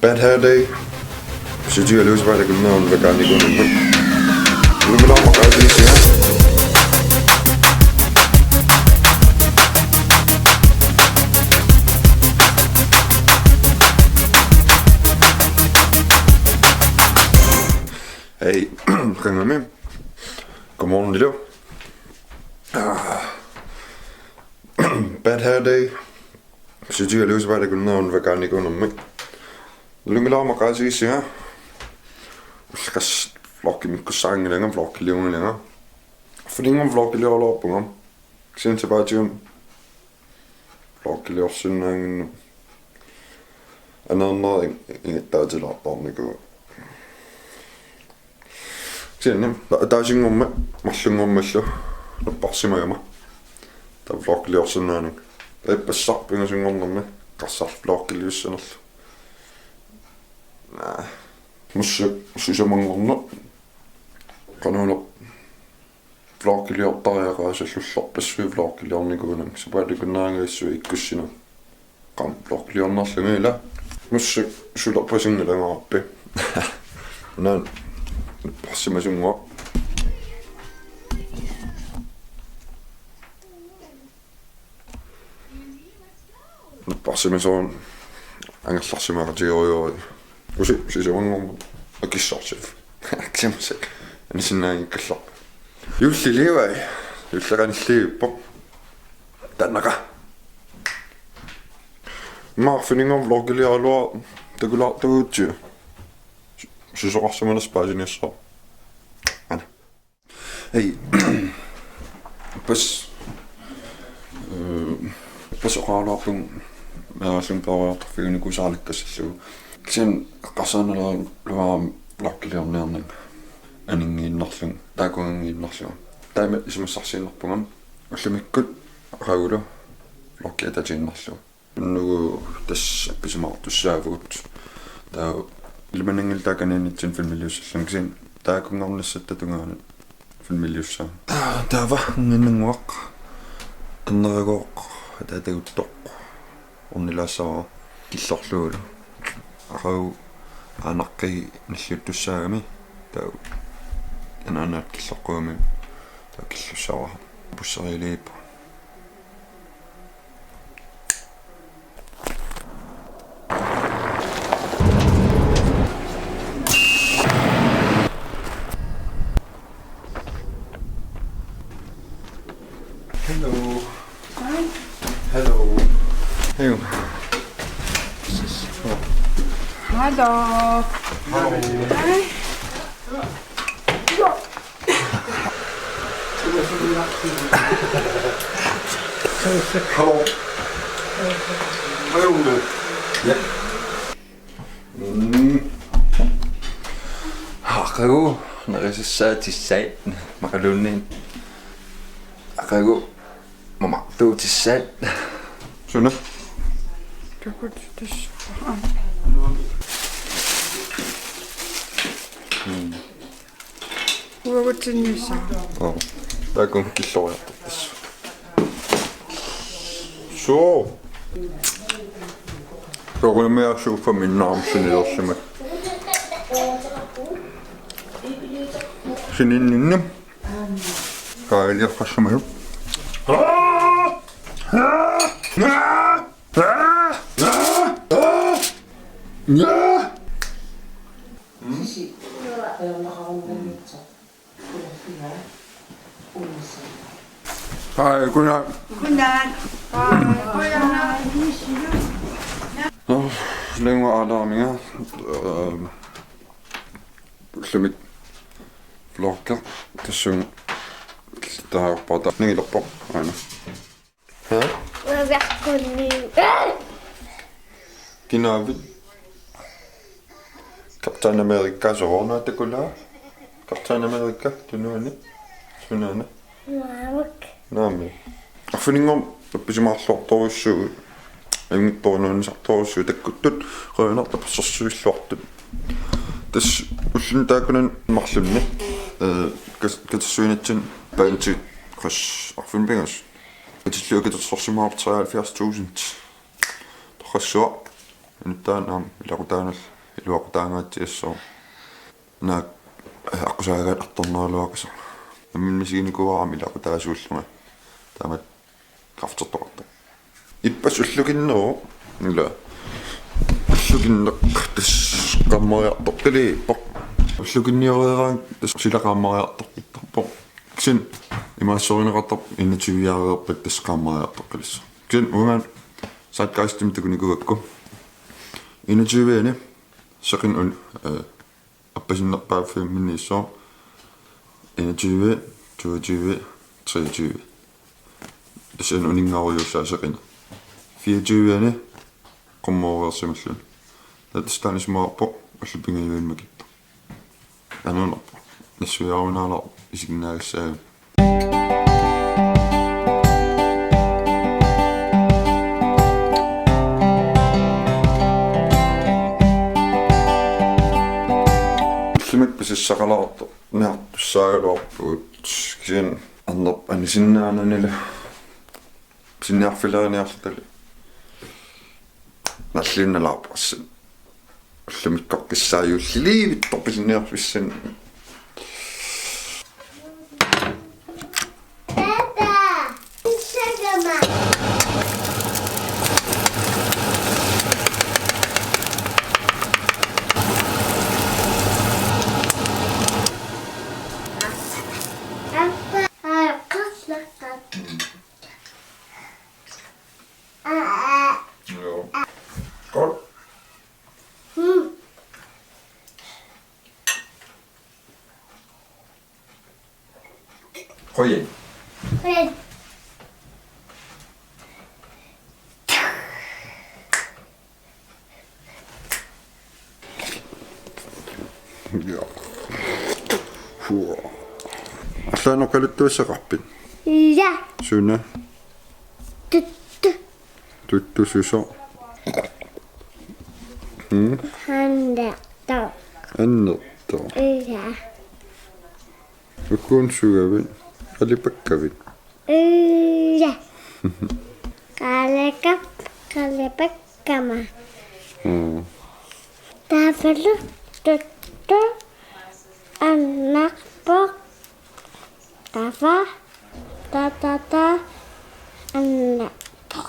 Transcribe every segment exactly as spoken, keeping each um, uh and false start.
Bad Hair Day. Sutigalugu sapaatip akunneranut veganerikuunermut. Ullumikkut aamma qaasigissinga. Hej, qangami. Godmorgen, Lilo. Ah. Bad Hair Day. Sutigalugu sapaatip akunneranut veganerikuunermut. Ullumikkut aamma qaasigissinga. Ullumikkut vlogimikkussaanngilanga, vlogiliunngilanga. Arfininngormat vlogiliorluarpunga. Kisianni sapaatigut vlogiliorsinnaannginnama. Aneernerit ingattaatilaartarnikuupput. Kisianni ataasinngormat marlunngormallu napparsimagama. Taava vlogiliorsinnaananga. Ippassaq pingasunngornermi eqqarsarlunga vlogiliussanerlunga. Naa. Massakkut sisamanngorneq. Qanoq una vlogiliortariaqarluarpassuit vlogiliornikuunanga. Sapaatip akunneranngilaq issuit ikkussinnut. Qanoq vlogiliornerlunga ila. Massakkut sulerpasinngilanga aappi. Naak napparsimasunnguaq. Napparsimasoq angerlarsimaqatigerujorujuuvoq. Usi sisamanngormat akissorsivoq. Akissorsivoq. Anisinnaanngikkallarpoq. Juulliliuai. Juulli qanilliivippoq. Taannaqa. Aamma arfininngormat vlogiliaraluarama takulaartuugutsigu. Susoqarsimanersoq paasiniassaaq. Aana. Hej. Pas. Øh, pas oqaraluarpunga meeraallunga peroriartorfiginikuusara alakkassallugu. Kisianni eqqarsaannalerluarama vlogiliorniarnanga. Aninngiinnarlunga, taakkunngiinnarlunga. Taama isumassarsiinnarpunga. Ullumikkut aqagulu vlogi atatiinnarlugu. Unnugu tassa appisimaartussaavugut. Taava ilimananngilaq taakaniinitsin filmiliussallunga, kisianni taakkunngarnissatta tungaanut filmiliussaanga. Taava, taava, nginnannguaq. Anneragooq, ataataguttoq. Ornilaassavara. Killorlugulu. Aqagu aanaqqi nalliuttussaagami. Taava anaanaat killoqqugami. Taava killussavara. Pusseriiliippoq. Hello. Hi. Hello. Hey. Hello. Hello. Hi. Hello. Hello. Ja. Mm. Aqagu nerisassaatissai maqaluunniit. Aqagu mamartuutissai. Suna? Kakut tassa. Mm. Uagutsinniissaaq. Oo. Taakku killoriartorpassuit. Suu. Soorunami sofa minnaam sinilersimat. Sininninni. Kaaliaqqassamalu. Hej, godnat. Godnat. Hej. Nå, længe alarmiga. Øhm, ullumikkut vlogger. Tassunga taarpata. Ningilerpoq. Aana. Ha? Uaviarkunni. Kinaavit? Captain America sooruna takulaa? Captain America tunuani? Sunaana? Naamik. Naamik. Arfininngormat appisimaarluartorujussuugut. Ajunngitsorujuusartorujussuugut takkuttut. Qujanartumik tapersersuilluartut. Tassa ulluni taakkunani marlunni. Øh, kas-, katersuinitsinni paanti qas arfineq-pingasut. Katillugit katersorsimaarput treoghalvfjerds tusind. Torrassuaq. Nuttaan aamma ilaqutaanut iluaqutaangaatsiassaaq. Naak aqqusaagaat artorneraluaqisaq. Nammineq misiginikuuara aamma ilaqutaasuullunga. Taamatut kræftertoqartoq. Ippassaq ullukinneruvoq. Ila. Ullukinneq tassa qaammariartoq qiliippoq. Ullukinnioreeraangat tassa sila qaammariartoq pittarpoq. Kisianni imaassoorineqartarpoq enogtyve-iaareerpat tassa qaammariartoq qilissoq. Kisianni uunga Zeitgeistimik takunikuugakku. Enogtyve-ani seqineq un-, øh, appasinnerpaaffimminiissoq. Enogtyve, toogtyve, treogtyve. Tassa una uninngarujuussaaq seqineq. Fireogtyve-ani qummooreersimalluni. Taava tassa taanna isumaqarpoq ullut pingajuanni makittoq. Anuunarpoq. Nassuiarunaala isiginnaagassaagami. Ullumikkut pisissaqalaartoq niartussaagaluarpugut, kisianni arnaq anisinnaananilu pisiniarfileriniarlutalu nalliunnalaarpoq assut. Ullumikkoqqissaaq juulliliivittoq pisiniarfissanik. Joo. Godt. Høj. Ja. Puh. Allaanoqqaluttuassaqarpit? Ja. Suna? Tuttu. Tuttu susoq. Mm. Annertoq. Annertoq. Ja. Ukkuun sugavit? Qalipakkavit? Ja. Qalipap-, qalipakkama. Mm. Taavalu tuttu annerpoq. Taava. Ta, ta, ta. Annerpoq.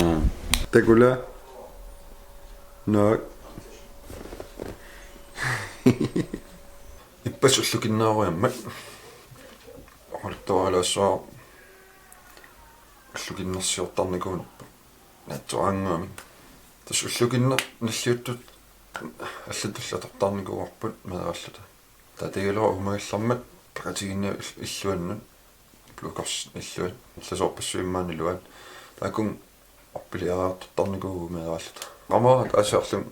Aa. Takula. Naak. Ippassaq ullukinneruvoq aamma. Oqaluttuarilaassuaq ullukinnersiortarnikuunerpoq. Naatsuaannguamik. Tassa ullukinneq nalliuttut allatullu atortarnikuuarput meeraalluta. Taava taagaluaq uumagallarmat peqatigiinni ill-, illuannut, Blue Cross illuat, allasoorpassuit immaqa iluat. Taakku orpiliariartortarnikuuvugut meeraalluta. Qamera ataasiarlunga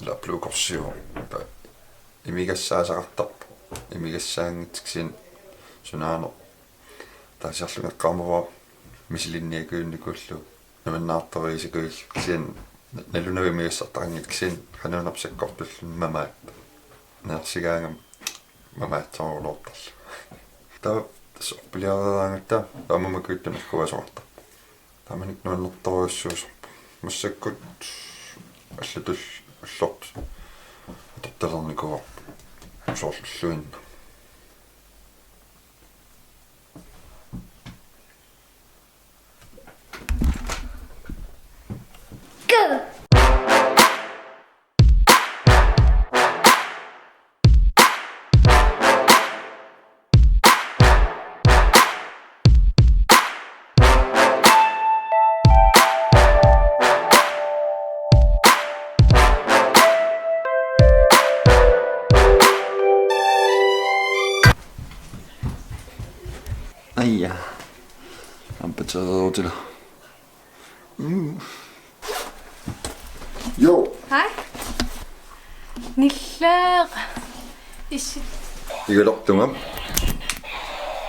ila Blue Crossiuvoq. Taava imigassaasaqartarpoq. Imigassaanngitsoq kisianni sunaaneq. Ataasiarlunga qamera misilinniakujunnikuullugu. Nuannaartoriisakuillu kisianni na-, nalunagit imigassartaqanngitsoq kisianni qanuunap sakkortulluni mamaat. Neersigaangama mamaatsorujortarlugu. Taava tassa orpiliareeraangatta taamaammat kuittut nerkuasoqartarpoq. Taamanikkut nuannertorujussuusarpoq. Massakkut allatullu ullortut atortalernikuuarput. Soorlu ulluinnaq. Aja. Ampatseerutila. Mm. Jo. Hej. Nilleq. Isit. Igalortunga.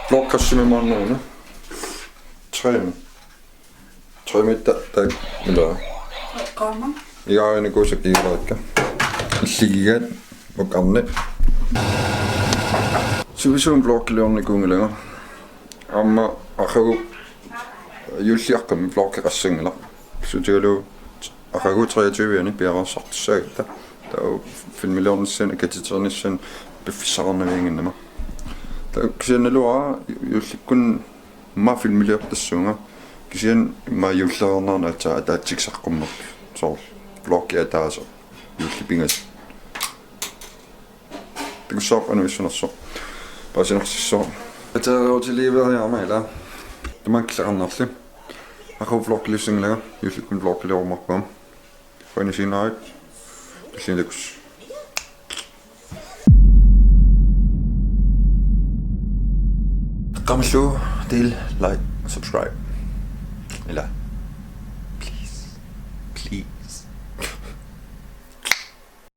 Blokkassimi maanneruna. Tre. Tre meter, tak. Ila. Qama. Igaarinikuusakka igaleriikka. Illigigaat. Ukarni. Sivisuumik blokkiliornikuunngilanga. Aamma aqagu juulliaqqami blokkeqassanngilaq. Suutigalugu Aqagu treogtyve-ani piareersartussaagatta. Taava filmiliornissaanut, katiternissaanut piffissaqarnaviannginnama. Taava kisianni naluara juullikkut immaqa filmiliortassaanga. Kisianni immaqa juulleriarneq aatsaat ataatsik saqqummerpoq. Soorlu vlogi ataaseq. Juullip ingasoq. Takussavarput anuissunersoq. Paasinarsissaaq. Atereerutiliiveriarama ila. Tamakkilleqarnerli. Aqagu vlogiliussanngilanga, juullikkut vlogiliorummaarpunga. Qujanaq isiginnaaravit. Tulliani takuss. Taqqammerlugu, del, like, subscribe. Ila.